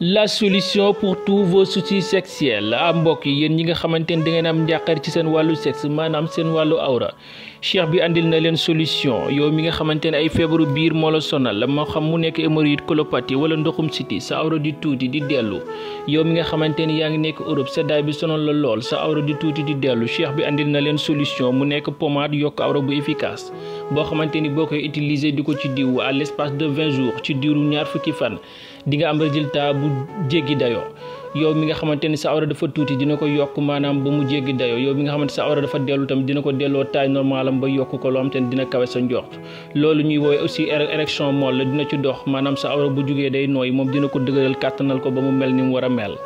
La solution pour tous vos soucis sexuels mbokk yi yéen ñi nga xamante ni da ngeen am njàqare ci seen wàllu sexe maanaam seen wàllu awra cheikh bi andil na leen solution yow mi nga xamante ne ay feebaru biir moo la sonal moo xam mu nekk hémorroïde colopathie wala ndoxum siti sa awra di tuuti di dellu yow mi nga xamante ni yaa ngi nekk Europe seddaay bi sonal la lool sa awra di tuuti di dellu cheikh bi andil na leen solution mu nekk pommade yokk awra bu efficace boo xamante ni boo koy utiliser di ko ci diw à l'espace de 20 jours ci diiru ñaar fukki fan di nga am résultat bu jéggi dayoo yow mi nga xamante ni sa awra dafa tuuti dina ko yokk maanaam ba mu jéggi dayoo yow mi nga xamante sa awra dafa dellu tam dina ko delloo taille normale am ba yokk ko loo xam te ne dina kawe sa njort loolu ñuy woowee aussi érection molle la dina ci dox maanaam sa awra bu jugee day nooy moom dina ko dëgëral kàttanal ko ba mu mel ni mu war a mel.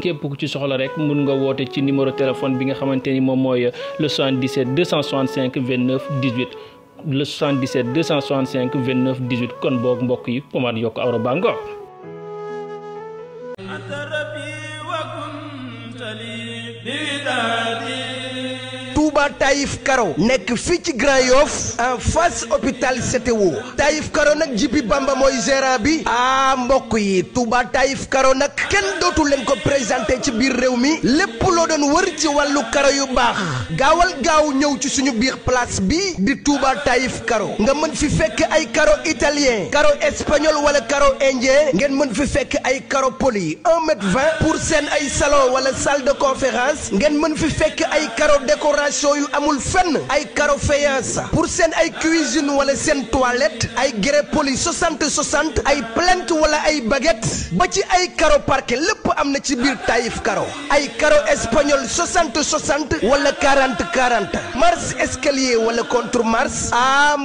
képp ku ci soxla rek mun nga woote ci numéro téléphone bi nga xamante ni moom mooy le 77 265 29 18 le 77 265 29 18 kon boog mbokk yi pommade yokk awra baa ngoog. Touba Taïf Karo nekk fii ci Grand Yoff en face hôpital CTO Taïf Karo nag Jibi Bamba mooy gérant bi mbokk yi Touba Taïf Karo nag kenn dootu leen ko présenté ci biir réew mi lépp loo doon wër ci wàllu karo yu baax gaawal gaaw ñëw ci suñu biir place bi di Touba Taïf Karo nga mën fi fekk ay karo italien karo espagnol wala karo indien ngeen mën fi fekk ay karo poli 1,20 m pour seen ay salon wala salle de conférence ngeen mën fi fekk ay karo décoration yu amul fenn ay karo faïence pour seen ay cuisine wala seen toilette ay grès poli 60 ay plinthe wala ay baguette ba ci ay karo parquet lépp am na ci biir Taïf Karo ay karo espagnol 60 wala 40 marche escalier wala contre marche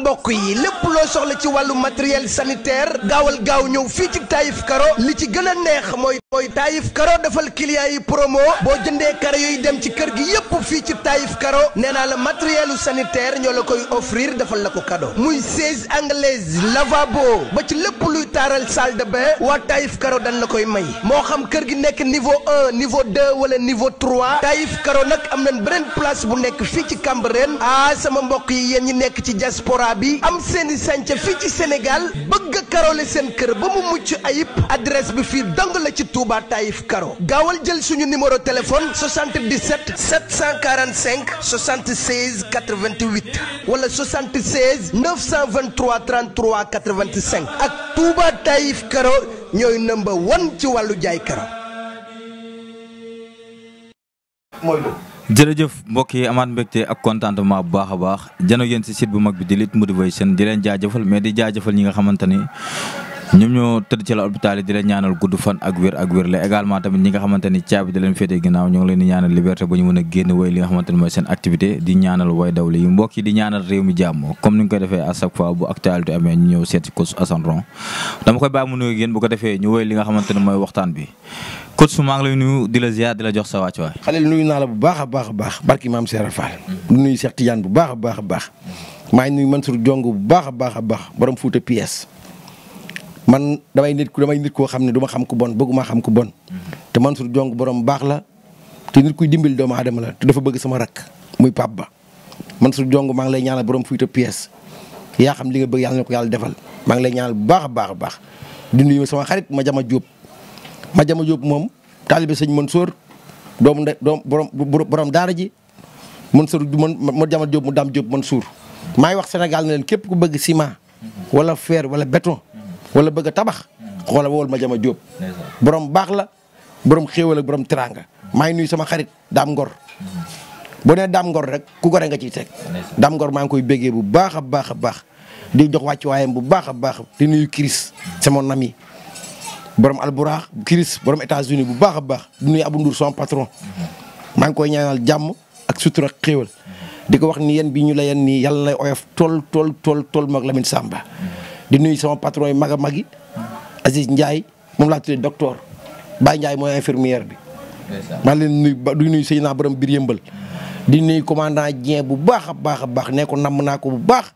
mbokk yi lépp loo soxla ci wàllu matériel sanitaire gaawal gaaw ñëw fii ci Taïf Karo li ci gën a neex mooy Taïf Karo defal client yi promo boo jëndee karo yooyu dem ci kër gi yépp fii ci Taïf Karo nee naa la matériel sanitaire ñoo la koy offrir defal la ko cadeau muy siège anglaise lavabo ba ci lépp luy taaral salle de bain waa Taïf Karo dañ la koy may moo xam kër gi nekk niveau 1 niveau 2 wala niveau 3 Taïf Karo nag am nañ beneen place bu nekk fii ci Cambérène sama mbokk yi yéen ñi nekk ci diaspora bi am seeni sànca fii ci Sénégal bëgg a karole seen kër ba mu mucc ayib adresse bi fii dong la ci Touba Taïf Karo gaawal jël suñu numéro téléphone 77 745 76 88 wala 76 923 33 85 ak Touba Taïf Karo ñooy number 1 ci wàllu jaay karo. jërëjëf mbokk yi amaat mbégte ak contentement bu baax a baax jano yéen si site bu mag bi di Lutte Motivation di leen jaajëfal mais di jaajëfal ñi nga xamante ni ñoom ñoo tëdd ci la hôpital yi di leen ñaanal gudd fan ak wér la également tamit ñi nga xamante ni caabi di leen féetee ginnaaw ñoo ngi leen di ñaanal liberté ba ñu mën a génn woy li nga xamante ni mooy seen activité di ñaanal way dawli yi mbokk yi di ñaanal réew mi jàmm comme ni nga koy defee à chaque fois bu actualité amee ñu ñëw seet si coach Assane Ron dama koy bàyyi mu nuyu yéen bu ko defee ñu woy li nga xamante ni mooy waxtaan bi coach maa ngi lay nuyu di la ziar di la jox sa wàccuwaay. xale nuyu naa la bu baax a baax barki maam Serap Fall. du nuyu Cheikh Tidiane bu baax a baax maa ngi nuyu Mansour Jong bu baax a baax borom Fouta PS man damay nit koo xam ne du ma xam ku bon bëgguma xam ku bon te Mansour Jong borom baax la te nit kuy dimbali doomu aadama la te dafa bëgg sama rakk muy Pape Ba Mansour Jong maa ngi lay ñaanal borom Fouta PS yaa xam li nga bëgg yàlla na ko yàlla defal maa ngi lay ñaanal bu baax a baax di nuyu sama xarit Madiama Diop moom taalibe sëñ Mansour borom daara ji Mansour Madiama Diop mu Dame Diop Mansour maa ngi wax Sénégal ne leen képp ku bëgg ciment wala fer wala béton wala bëgg a tabax xoola wool Madiama Diop borom baax la borom xéewal ak borom teranga maa ngi nuyu sama xarit Dame Ngor boo nee Dame Ngor rek ku gore nga ciy teg Dame Ngor maa ngi koy béggee bu baax a baax di jox wàcc waayam bu baax a baax di nuyu Chris c'est mon ami borom alburax Chris borom États-Unis bu baax a baax di nuyu Abou Ndour son patron maa ngi koy ñaanal jàmm ak sutura xéewal di ko wax ni yéen bi ñu la yéen nii yàlla lay oyof tool mag Lamine Samba di nuyu sama patron yi mag a magi Aziz Ndiaye moom laa tuddee docteur Baye Ndiaye mooy infirmière bi maa leen nuyu di nuyu sëy naa borom biir yëmbal di nuyu commandant Dieng bu baax a baax ne ko namm naa ko bu baax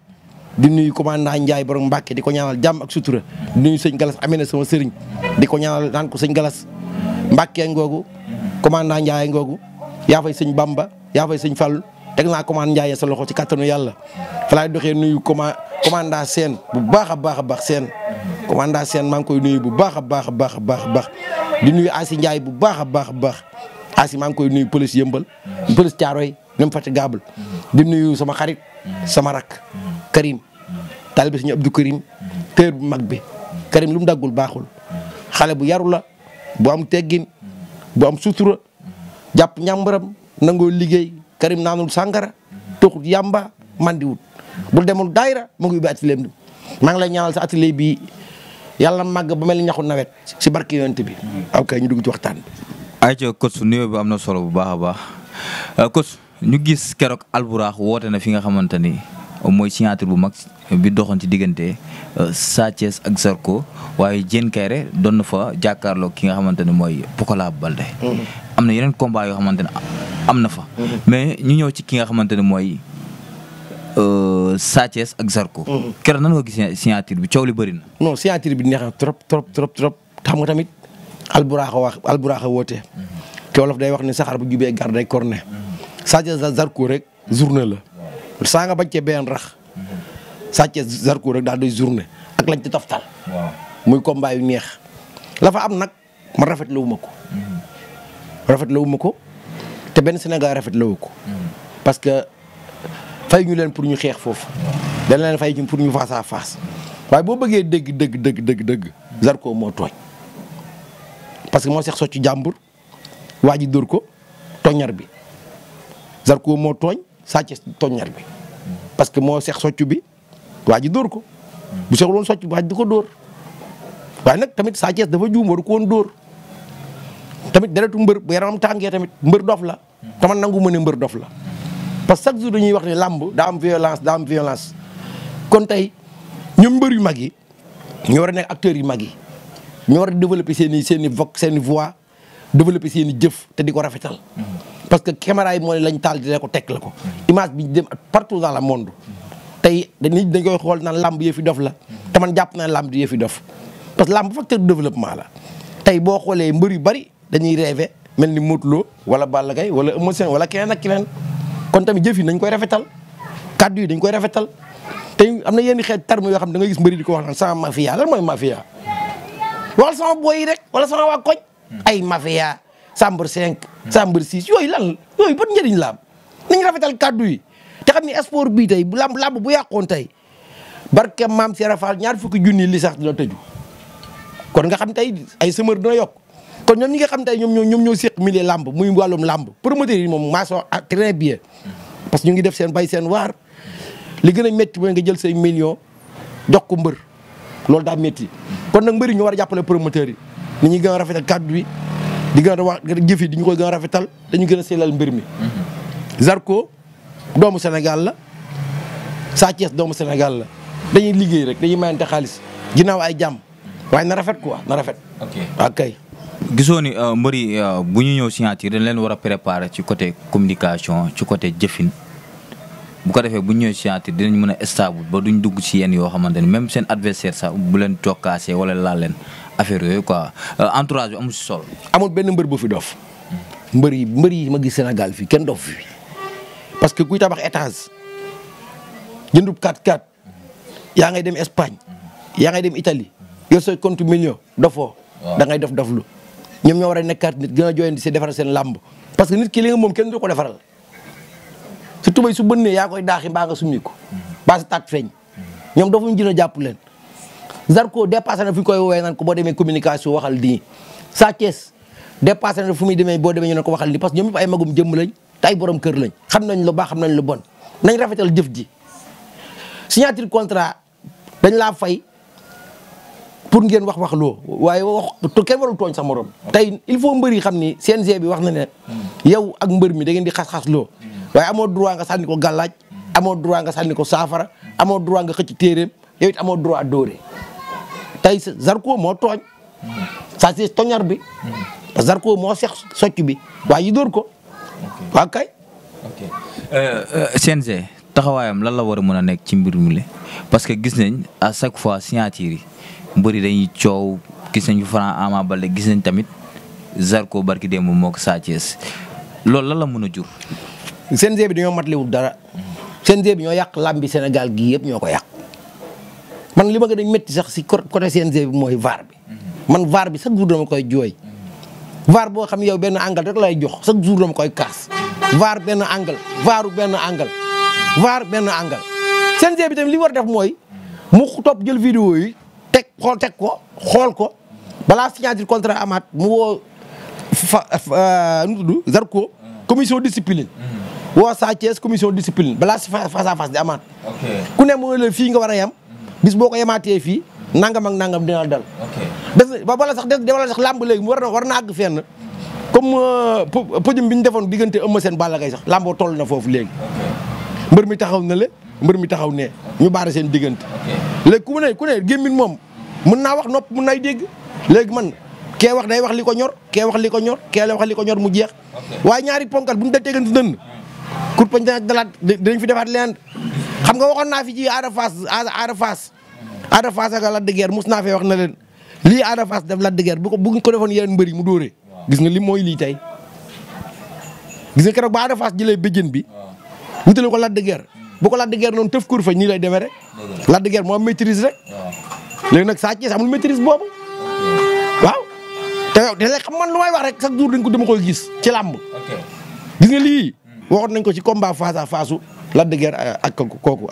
di nuyu commandant Ndiaye borom Mbacke di ko ñaanal jàmm ak sutura di nuyu sëñ Galas amee na sama sëriñ di ko ñaanal naan ko sëñ Galas Mbacke ngoogu commandant Ndiaye ngoogu yaa fay sëñ Bamba yaa fay sëñ Fall teg naa commande Ndiaye sa loxo ci kattanu yàlla fa laay doxee nuyu commandant Sène bu baax a baax Sène commandant Sène maa ngi koy nuyu bu baax a baax di nuyu Asi Ndiaye bu baax a baax Asi maa ngi koy nuyu police yëmbal police Thiaroye infatigable di nuyu sama xarit sama rak Karim taalibe Sëñ Abdou Karim tër bu mag bi Karim lu mu daggul baaxul xale bu yaru la bu am teggin bu am sutura jàpp ñàmbaram nangoo liggéey Karim naanul sàngara toxut yàmba mandiwut bul demul daayira mu ngi ubbi atelier bi maa ngi lay ñaanal sa atelier bi yàlla màgg ba mel ni ñaxu nawet si barke yonent bi ok ñu dugg ci waxtaan bi. ayca coach nuyoo bi am na solo bu baax a baax coach ñu gis keroog Albourakh woote na fi nga xamante ni mooy signature bu mag bi doxoon ci diggante Sa Thiès ak Zarko waaye Diène Kairé doon na fa jàkkaarloo ki nga xamante ne mooy Pokola Baldé. am na yeneen combat yoo xamante ne am na fa. mais ñu ñëw ci ki nga xamante ne mooy Sa Thiès ak Zarko. keroog nan nga gis signature bi coow li bëri na. non signature bi neex na trop xam nga tamit Albourakh woote. te wolof day wax ni saxaar bu jubee gar day corné. Sa Thiès Zarko rek journée la saa nga bañ cee benn rax. Sa Thiès Zarko rek daal doy journée ak lañ ci toftal. waaw muy combat yu neex. la fa am nag man rafetlu wu ma ko te benn Sénégal rafetlu wu ko. parce que fay ñu leen pour ñu xeex foofu. dañ leen fay pour ñu face à face waaye boo bëggee dëgg Zarko moo tooñ parce que moo seex soccu jàmbur waa ji dóor ko toññar bi Zarko moo tooñ Sa Thiès toññar bi parce que moo seex soccu bi waa ji dóor ko bu seexul woon soccu waa ji di ko dóor waaye nag tamit Sa Thiès dafa juum waru ko woon dóor tamit deretu mbër bu yaramam tàngee tamit mbër dof la taman nangu ma ne mbër dof la parce que chaque jour dañuy wax ne làmb daa am violence kon tey ñoom mbër yu mag yi ñoo war a nekk acteurs yu mag yi ñoo war a développer seen i voix seen i voix développer seen i jëf te di ko rafetal parce que caméra yi moo ne lañ taal di ko teg la ko image bi dem partout dans le monde tey dañ koy xool naan làmb yëfi dof la te man jàpp naa làmb di yëfi dof parce que làmb facteur de développement la tey boo xoolee mbër yu bari dañuy rêver mel ni Modou Lo wala Balla Gaye wala Eumeu Sène wala keneen ak keneen kon tamit jëf yi nañ koy rafetal kaddu yi dañ koy rafetal tey am na yenn xeet terme yoo xam ne da nga gis mbëri di ko wax naan sama mafia lan mooy mafia waxal sama boy yi rek wala sama waa koñ ay mafia chambre 5 chambre 6 yooyu ban njëriñ la am nañ rafetal kaddu yi te xam ni sport bii tey bu lamb bu yàqoon tey barke maam Serap Fall ñaar fukki junni li sax dina tëju kon nga xam tey ay semeur dina yokk kon ñoom ñi nga xam tey ñoom ñoo séq milieu lamb muy wàllum lamb promoteur yi moom maçon très bien parce que ñu ngi def seen bay seen waar li gën a métti mooy nga jël say millions jox ko mbër loolu daa métti kon nag mbër yi ñu war a jàppale promoteurs yi ni ñuy gën a rafetal kàddu yi di gën a wax jëf yi di ñu koy gën a rafetal dañu gën a seelal mbir mi. Zarko doomu Sénégal la Sa Thiès doomu Sénégal la dañuy liggéey rek dañuy mayante xaalis ginnaaw ay jàmm waaye na rafet quoi na rafet. ok. gisoo ni mbër yi bu ñu ñëw signature dañ leen war a préparer ci côté communication ci côté jëfin bu ko defee bu ñu ñëw signature dinañ mën a stable ba duñ dugg ci yenn yoo xamante ni même seen adversaire sax bu leen cokkaasee wala laal leen affaire yooyu quoi entourage bi amul si solo. amul benn mbër bu fi dof mbër yi ma gis Sénégal fii kenn dof fi parce que kuy tabax étage jëndub 4x4 yaa ngay dem Espagne yaa ngay dem Italie yor sa compte million dofoo da ngay doflu ñoom ñoo war a nekkaat nit gën a jooyandi si defar seen làmb parce que nit ki li nga moom kenn du ko defaral su tubay su bënnee yaa koy daaxi mbaa nga summi ko baa sa taat feeñ ñoom dafa ñu jël a jàpp leen Zarko dépassé na fi ñu koy woowee naan ko boo demee communication waxal nii Sa Thiès dépassé na fu muy demee boo demee ñu ne ko waxal nii parce que ñoom ñëpp ay magum jëmm lañ te ay borom kër lañ xam nañ lu baax xam nañ lu bon nañ rafetal jëf ji signature contrat dañ laa fay pour ngeen wax loo waaye kenn warul tooñ sa morom tey il faut mbër yi xam ni CNG bi wax na ne yow ak mbër mi da ngeen di xas-xas loo waaye amoo droit nga sànni ko gàllaaj amoo droit nga sànni ko saafara amoo droit nga xëcc téeréem yow it amoo droit dóore tey Zarko moo tooñ Sa Thiès toñar bi parce que Zarko moo seex socc bi waaye yi dóor ko waaw kay CNG taxawaayam lan la war a mën a nekk ci mbir mi la parce que gis nañ à chaque fois signature yi mbëri dañuy coow gis nañ Franc Ama Baldé gis nañ tamit Zarko barki démb moo ko Sa Thiès loolu lan la mën a jur. CNG bi dañoo matliwul dara CNG bi ñoo yàq làmbi Sénégal gii yëpp ñoo ko yàq man li ma gën a métti sax si côté CNG bi mooy VAR bi man VAR bi chaque jour dama koy jooy VAR boo xam yow benn angle rek lay jox chaque jour dama koy kaas VAR benn angle VARu benn angle VAR benn angle. CNG bi tamit li war def mooy mu topp jël vidéo yi teg ko xool ko balaa signature contrat amaat mu woo nu tudd Zarko commission discipline. woo Sa Thiès commission discipline balaa si face à face di amaat. ku ne mooy la fii nga war a yem. bis boo ko yemaatee fii nangam ak nangam dina dal. des ba wala sax làmb léegi war na àgg fenn comme podium bi ñu defoon diggante Eumeu Sène Balla Gaye sax làmboo toll na foofu léegi. mbër mi taxaw na le mbër mi taxaw ne ñu baare seen diggante. léegi ku ne gémmiñ moom mën naa wax nopp mën nay dégg léegi man kee wax day wax li ko ñor kee wax li ko ñor kee wax li ko ñor mu jeex. waaye ñaari ponkal bu ñu da tegante dënn kurpañ dalaat dinañ fi defaat leen xam nga waxoon naa fi ci Ada Fass ak Lac de Guiers mus naa fee wax na leen lii Ada Fass def Lac de Guiers bu ko defoon yeneen mbër yi mu dóoree gis nga li mooy lii tey gis nga keroog ba Ada Fass jëlee béjjën bi wutale ko Lac de Guiers bu ko Lac de Guiers noonu tëf kurpañ nii lay demee rek Lac de Guiers moo am maîtrise rek léegi nag Sa Thiès amul maîtrise boobu waaw te léegi xam man lu may wax rek chaque jour dañ ko dama koy gis ci làmb gis nga lii waxoon nañ ko ci combat face à face Lac de Guiers ak kooku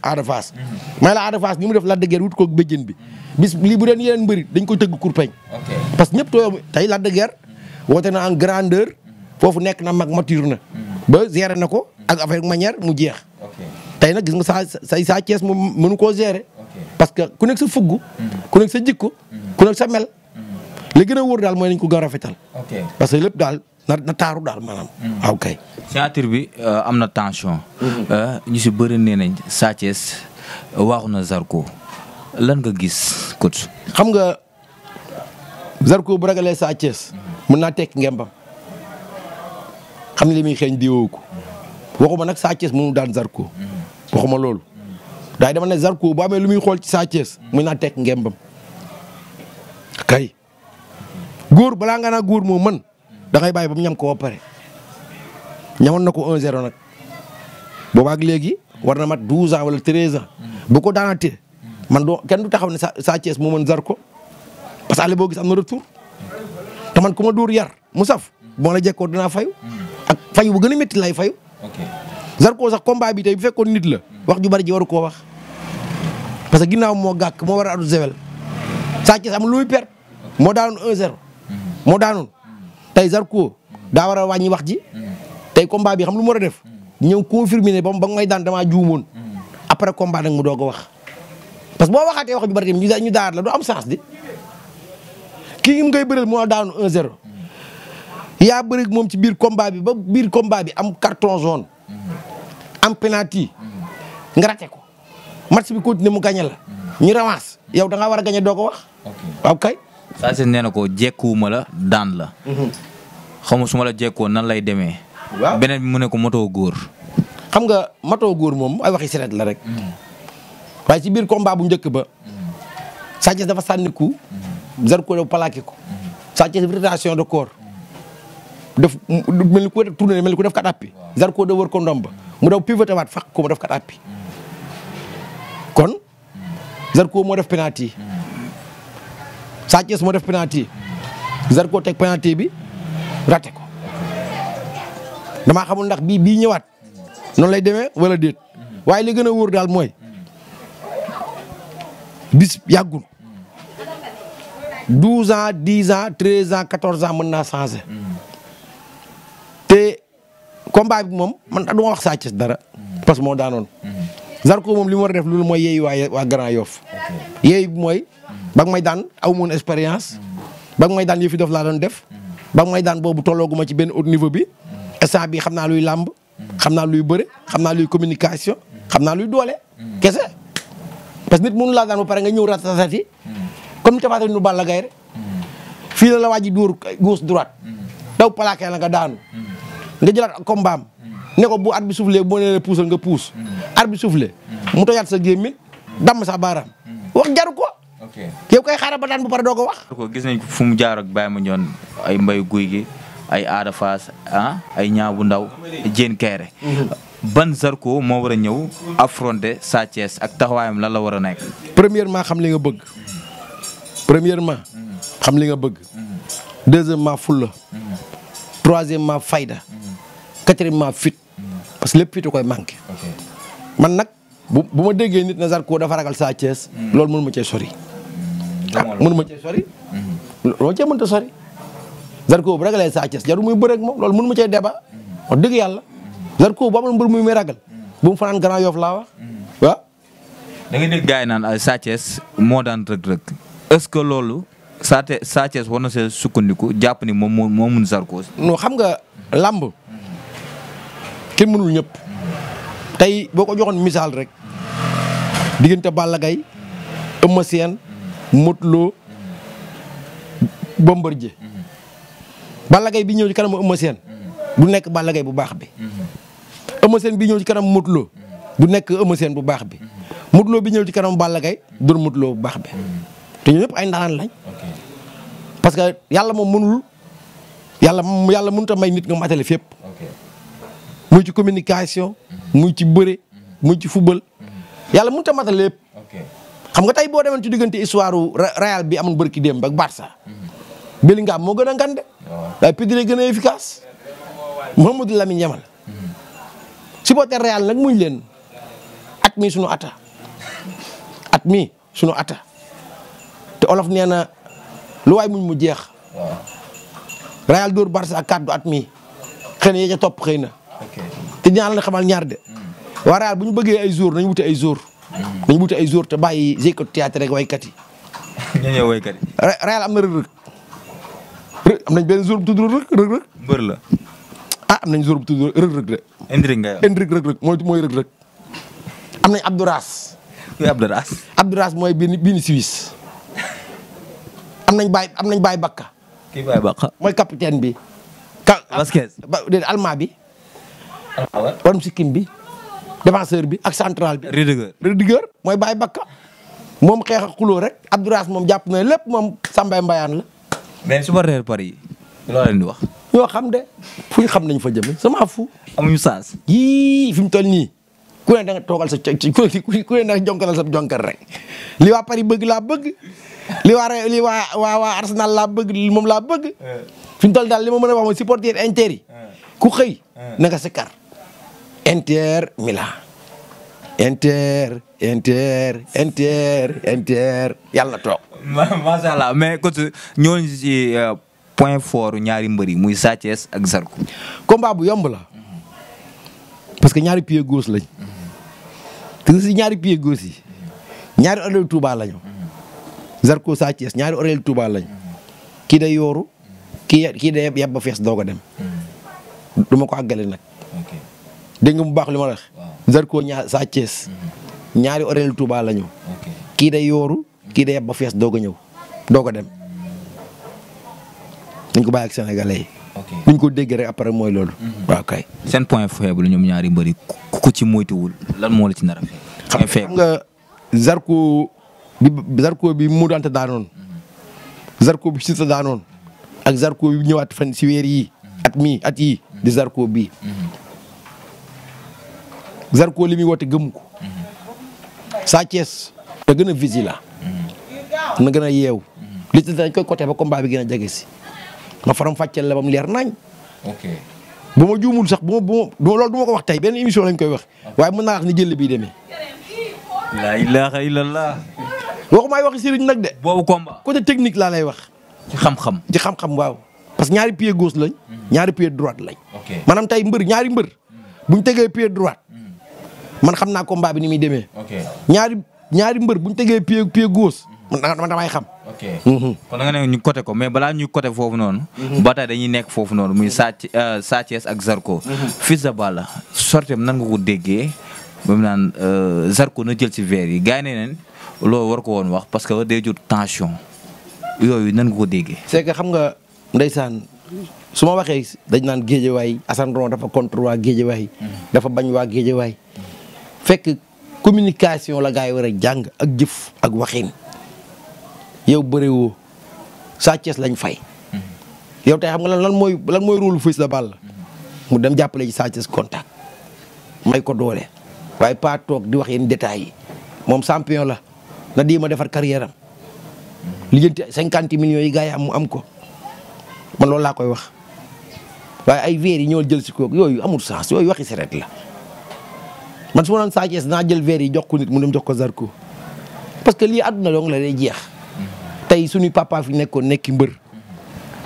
Ada Fass may la Ada Fass ni mu def Lac de Guiers wut ko béjjën bi bis lii bu deen yeneen mbëri dañ koy tëgg kurpeñ parce que ñëpp tooyo tey Lac de Guiers woote na en grandeur foofu nekk na mag mature na ba gérer na ko ak avec manière mu jeex tey nag gis nga Sa Thiès moom mënu koo gérer parce que ku nekk sa fugg ku nekk sa jikko ku nekk sa mel li gën a wóor daal mooy nañ ko gën a rafetal parce que lépp daal na taaru daal maanaam. waaw kay. signature bi am na tension. ñu si bëri nee nañ Sa Thiès waaxu na Zarko lan nga gis coach. xam nga Zarko bu ragalee Sa Thiès mën naa tekki ngembam xam ne li muy xeeñ diwoo ko waxuma nag Sa Thiès mënu daan Zarko waxuma loolu daay dama ne Zarko bu amee lu muy xool ci Sa Thiès mën naa tekki ngembam kay góor balaa nga naa góor moo mën. da ngay bàyyi ba mu ñam ko ba pare ñamoon na ko 1-0 nag boobaag léegi war na mat 12 ans wala 13 ans bu ko daanatee man kenn du taxaw ne Sa Thiès moo mën Zarko parce que àll boo gis am na retour te man ku ma dóor yar mu saf moo la jekkoo dinaa fayu ak fayu bu gën a métti lay fayu. Zarko sax combat bi tey bu fekkoon nit la wax ju bari ji waru koo wax parce que ginnaaw moo gàkk moo war a adu zewel Sa Thiès amul lu muy perte moo daanoon 1-0 moo daanoon. tey Zarko daa war a wàññi wax ji tey combat bi xam lu mu war a def ñëw confirmer ne ba may daan damaa juumoon après combat nag mu doog a wax parce que boo waxaatee wax ju bari tamit ñu daar la du am sens di kii mu ngay bëreel moo daanu 1-0 yaa bëri moom ci biir combat bi ba biir combat bi am carton jaune am penalty nga raté ko match bi continué mu gagné la ñu revanche yow da ngaa war a gagné doog a wax waaw kay. Sa Thiès nee na ko jekkuwuma la daan la. xaw ma su ma la jekkoo nan lay demee. waaw beneen bi mu ne ko matoo góor. xam nga matoo góor moom ay waxi seret la rek. waaye ci biir combat bu njëkk ba. Sa Thiès dafa sànni ku. Zarko dafa plaqué ko. Sa Thiès rotation de corps. def mel ni ku tourné mel ni ku def kat appi. Zarko da wër ko ndomba mu daw pivoté waat fàq ko mu def kat appi. kon Zarko moo def penalty. Sa Thiès moo def penalty Zarko teg penalty bi raté ko damaa xamul ndax bii ñëwaat noonu lay demee wala déet waaye li gën a wóor daal mooy bis yàggul 12 ans 10 ans 13 ans 14 ans mën naa changé te combat bi moom man du ma wax Sa Thiès dara parce que moo daanoon Zarko moom li mu war a def loolu mooy yeeyu waa Grand Yoff yeeyu bi mooy. ba nga may daan aw moon expérience ba nga may daan yëfi def laa doon def ba nga may daan boobu tollooguma ci benn haut niveau bi instant bi xam naa luy làmb xam naa luy bëre xam naa luy communication xam naa luy doole kese parce que nit mënu laa daan ba pare nga ñëw ratatati comme ni tafaate nu Balla Gaye rek fii la waa ji dóor gauche droite daw plaqué la nga daanu nga jëlaat combat am ne ko bu arbitre bi soufflé boo nee la puusal nga puus arbitre bi soufflé mu tojaat sa gémmiñ damm sa baaraam wax jaru ko yow kay xaaral ba daan bu pare doo ko wax. gis nañ ko fu mu jaar ak Baye Mandione ay mbay guy gi ay Ada Fass ay ñaa bu ndaw Diène Kairé. ban Zarko moo war a ñëw affronter Sa Thiès ak taxawaayam lan la war a nekk. premièrement xam li nga bëgg. premièrement xam li nga bëgg. deuxièmement fulla. troisièmement fayda. quatrièmement fit. parce que lépp fit a koy manqué. man nag bu ma déggee nit na Zarko dafa ragal Sa Thiès. loolu mënu ma cee sori. mënu ma cee sori. loolu cee mënta sori. Zarko bu ragalee Sa Thiès jarul muy bëre ak moom loolu mënu ma cee débat. wax dëgg yàlla. Zarko bu amul mbër muy ragal. bu mu fanaan Grand Yoff laa wax. waaw. da ngay dégg gars yi naan Sa Thiès moo daan Reug Reug est-ce que loolu Sa Thiès war na see sukkandiku jàpp ni moom moo mun Zarko. non xam nga làmb kenn mënul ñëpp tey boo ko joxoon misaal rek diggante Balla Gaye Eumeu Sène Modou Lo Bombardier Balla Gaye bi ñëw ci kanam Eumeu Sène du nekk Balla Gaye bu baax bi Eumeu Sène bi ñëw ci kanam Modou Lo du nekk Eumeu Sène bu baax bi Modou Lo bi ñëw ci kanam Balla Gaye du Modou Lo bu baax bi te ñun ñëpp ay ndaanaan lañ parce que yàlla moom mënul yàlla mënut a may nit nga matale fépp muy ci communication muy ci bëre muy ci football yàlla mënut a matale lépp xam nga tey boo demoon ci diggante histoire Real bi amoon bërki démb ak Barça Bellingham moo gën a ngande waaye Pedri gën a efficace Mouhamadou Lamine Yamal supporter Real nag muñ leen at mi sunu ata te olof nee na lu waay muñ mu jeex Real dóor Barça ak kàddu at mi xëy na ya ca topp xëy na te dinaa la xamal ñaar de waa Real bu ñu bëggee ay jour nañu wuti ay jour te bàyyi jeu théâtre rek waykat yi. ñoo waykat yi. Real am na Reug Reug am nañ benn jour bu tudd Reug Reug. mbër la. ah am nañ jour bu tudd Reug Reug de. Endrick Reug Reug mooy Reug Reug. am nañ Abdouras. kuy Abdouras. Abdouras mooy bii Suisse. am nañ Baye Bakka. kii Baye Bakka. mooy capitaine bi. Vasquez. déedéet Allemand bi. borom sikkim bi. défenseur bi ak central bi. Rudiger mooy Baye Bakka. moom xeex ak xuloo rek Abdouras moom jàpp na lépp moom Sambay Mbayaan la. mais suba reer Paris loo leen di wax. ñoo xam de fu ñu xam nañ fa jëme sama fu. amuñu saas. yii fi mu toll nii ku ne da nga toogal sa ku ne da nga jonkalal sa jonkal rek li waa Paris bëgg laa bëgg li waa Arsenal laa bëgg moom laa bëgg. fi mu toll daal li ma mën a wax mooy supporter Inter yi ku xëy na nga sikkar Inter Milan Inter yàlla na toog. macha allah mais côté ñooñu ci point fort ñaari mbër yi muy Sa Thiès ak Zarko. combat bu yomb la parce que ñaari pied gauche lañ te si ñaari pied gauche yi ñaari oreille Touba lañu. Zarko Sa Thiès ñaari oreille Touba lañ kii day yooru kii day yeb ba fees doog a dem. du ma ko àggale nag. dégg nga bu baax li ma wax. Zarko Sa Thiès ñaari oreille Touba lañu. kii day yooru kii day yeb ba fees doog a ñëw doog a dem. dañ ko bàyyi ak sénégalais yi. buñ ko dégg rek après mooy loolu. waaw kay. seen point faible ñoom ñaari mbëri ku ci moytuwul lan moo la ci nar a fekk. xam nga Zarko bi mu dante daanoon. Zarko bi Siteu daanoon. ak Zarko bi ñëwaat fan si weer yii. at yii di Zarko bii. Zarko li muy woote gëm ko. Sa Thiès te gën a vigilant. na gën a yeew. li ci dañ koy côté ba combat bi gën a jege si. ma faram fàcceel la ba mu leer nañ. bu ma juumul sax loolu du ma ko wax tey benn émission lañ koy wax. waaye mën naa wax ni jël bii demee. la ilaha illallah. waxumaay waxi sëriñ nag de. boobu combat. côté technique laa lay wax. ci xam-xam. waaw. parce que ñaari pied gauche lañ. ñaari pied droite lañ. maanaam tey ñaari mbër. buñ tegee pied droite. man xam naa combat bi ni muy demee. ñaari mbër buñ tegee pied gauche. man damay xam. kon da nga ne ñu côté ko mais balaa ñuy côté foofu noonu. ba tey dañuy nekk foofu noonu muy Sa Thiès ak Zarko. Fils de Balla sortem nan nga ko déggee ba mu naan Zarko na jël ci verre yi gars yi ne neen loolu war ko woon wax parce que day jur tension yooyu nan nga ko déggee. c'est que xam nga ndeysaan su ma waxee dañ naan géejewaay Assane Ron dafa contre waa géejewaay. dafa bañ waa géejewaay. fekk communication la gars yi war a jàng ak jëf ak waxin. yow bëriwoo Sa Thiès lañ fay. yow tey xam nga lan mooy rôle Fils de Balla mu dem jàppale ci Sa Thiès contact may ko doole waaye pas toog di wax yenn détails yi moom champion la na di ma defar carrière am lijjanti 50 millions yi gars yi am ko man loolu laa koy wax waaye ay verre yi ñëwal jël si koog yooyu amul sens yooyu waxi seret la man su ma doon Sa Thiès naa jël verre yi jox ko nit mu dem jox ko Zarko parce que lii àdduna dong la day jeex tey suñuy papa fi nekkoon nekki mbër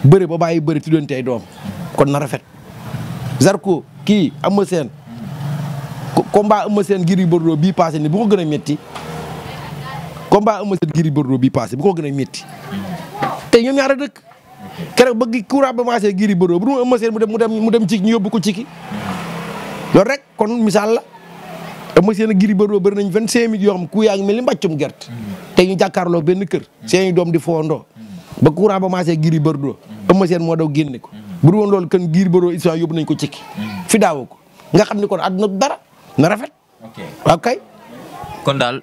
bëre ba bàyyi bëri tuddante ay doom kon na rafet Zarko kii Eumeu Sène combat Eumeu Sène Gris Bordeaux bii passé ni bu ko gën a métti combat Eumeu Sène Gris Bordeaux bii passé bu ko gën a métti tey ñoom ñaar a dëkk keroog bëgg courant ba maasee Gris Bordeaux bu dul Eumeu Sène mu dem ci ñu yóbbu ko ciki loolu rek kon misaal la Eumeu Sène Gris Bordeaux bëri nañ 25 minutes yoo xam ku yaa ngi mel ni mbàccum gerte tey ñu jàkkaarloo benn kër seeni doom di foondoo ba courant ba maasee Gris Bordeaux Eumeu Sène moo daw génne ko bu dul woon loolu kan Gris Bordeaux histoire yóbbu nañ ko ciki fi daawu ko nga xam ni kon àdduna dara na rafet waaw kay kon daal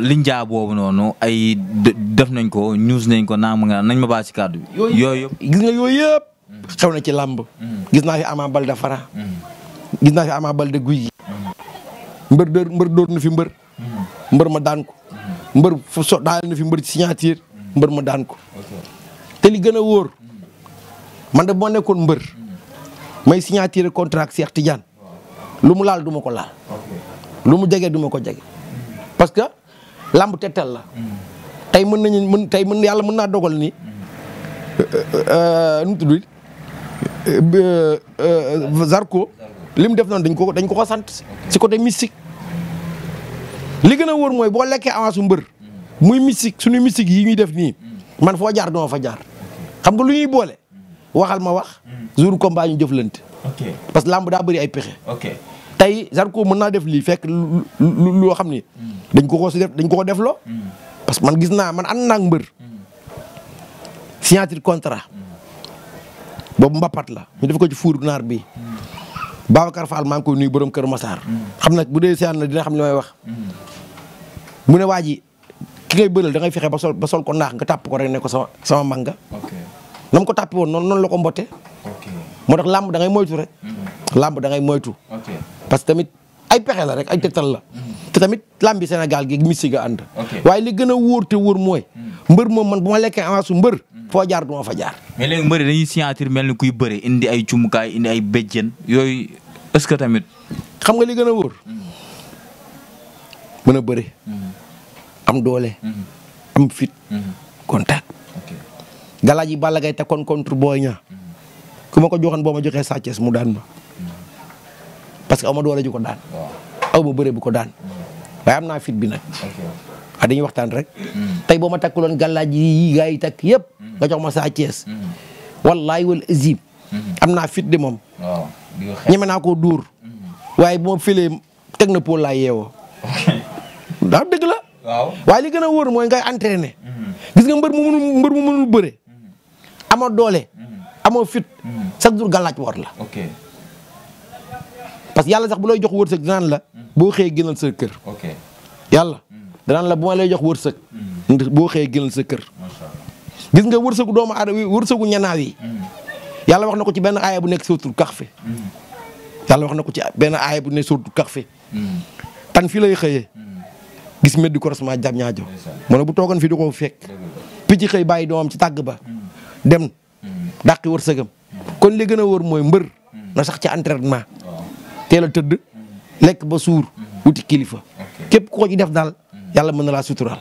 liñ jaa boobu noonu ay def nañ ko news nañ ko naa ma nga nañ ma baa si kàddu bi yooyu gis nga yooyu yëpp xew na ci làmb gis naa fi Ama Baldé Fara gis naa fi Ama Baldé Gouye Gui mbër dóor na fi mbër ma daan ko mbër so daal na fi mbër ci signature mbër ma daan ko te li gën a wóor man de boo nekkoon mbër may signature contrat ak Cheikh Tidiane lu mu laal du ma ko laal lu mu jege du ma ko jege parce que lamb tettal la tey mën yàlla mën naa dogal ni nu mu tudd Zarko li mu def noonu dañ ko sant si côté mystique li gën a wóor mooy boo lekkee avance su mbër muy mystique suñu mystique yi ñuy def nii man foo jaar duma fa jaar xam nga lu ñuy boole waxal ma wax jour combat ñu jëflante parce que lamb daa bëri ay pexe tey Zarko mën naa def lii fekk loo xam ni dañ ko def loo parce que man gis naa man ànd naa ak mbër signature contrat boobu mbapat la ñu def ko ci fuur naar bi Babacar Fall maa ngi koy nuyu borom Kër Massar xam nag bu dee seen na dina xam li may wax mu ne waa ji ki ngay bëral da ngay fexe ba sol ko naax nga tàpp ko rek ne ko sama mag nga na mu ko tàppi woon noonu la ko mbotte moo tax làmb da ngay moytu rek làmb da ngay moytu parce que tamit ay pexe la rek ay tegtal la te tamit làmbi Sénégal gi mystique ga ànd waaye li gën a wóor te wóor mooy mbër moom man bu ma lekkee avance su mbër foo jaar du ma fa jaar mais léegi mbëri dañuy signature mel ni kuy bëre indi ay cumukaay indi ay béjjën yooyu est-ce que tamit xam nga li gën a wóor mën a bëre am doole am fit contact galaaj yi Balla Gaye te kon contre Boy Niang ku ma ko joxoon boo ma joxee Sa Thiès mu daan ma parce que aw ma doole ju ko daan aw ma bëre bu ko daan waaye am naa fit bi nag waaw dañuy waxtaan rek tey boo ma takkuloon galaaj yi gaa yi takk yëpp nga jox ma Sa Thiès wallaay wal azim am naa fit de moom ñeme naa koo dóor waaye bu ma filee teg na pôle laa yeewoo ndax dëgg la waaye li gën a wóor mooy ngay entraîné gis nga mbër mu mënul bëre amoo doole amoo fit chaque jour galaaj war la parce que yàlla sax bu lay jox wërsëg dinaan la boo xëyee gënal sa kër yàlla danaan la bu ma lay jox wërsëg boo xëyee gënal sa kër gis nga wërsëgu doomu aadama wërsëgu ñanaaw yi yàlla wax na ko ci benn aaya bu nekk suratul Kahf yàlla wax na ko ci benn aaya bu nekk suratul Kahf tan fii lay xëyee gis meddi croisement jam ñaajo mu ne bu toogoon fii du ko fekk picc xëy bàyyi doomam ci tàgg ba dem dàqi wërsëgam kon li gën a wóor mooy mbër na sax ci entraînement teel a tëdd lekk ba suur wuti kilifa képp koo ci def daal yàlla mën na laa suturaal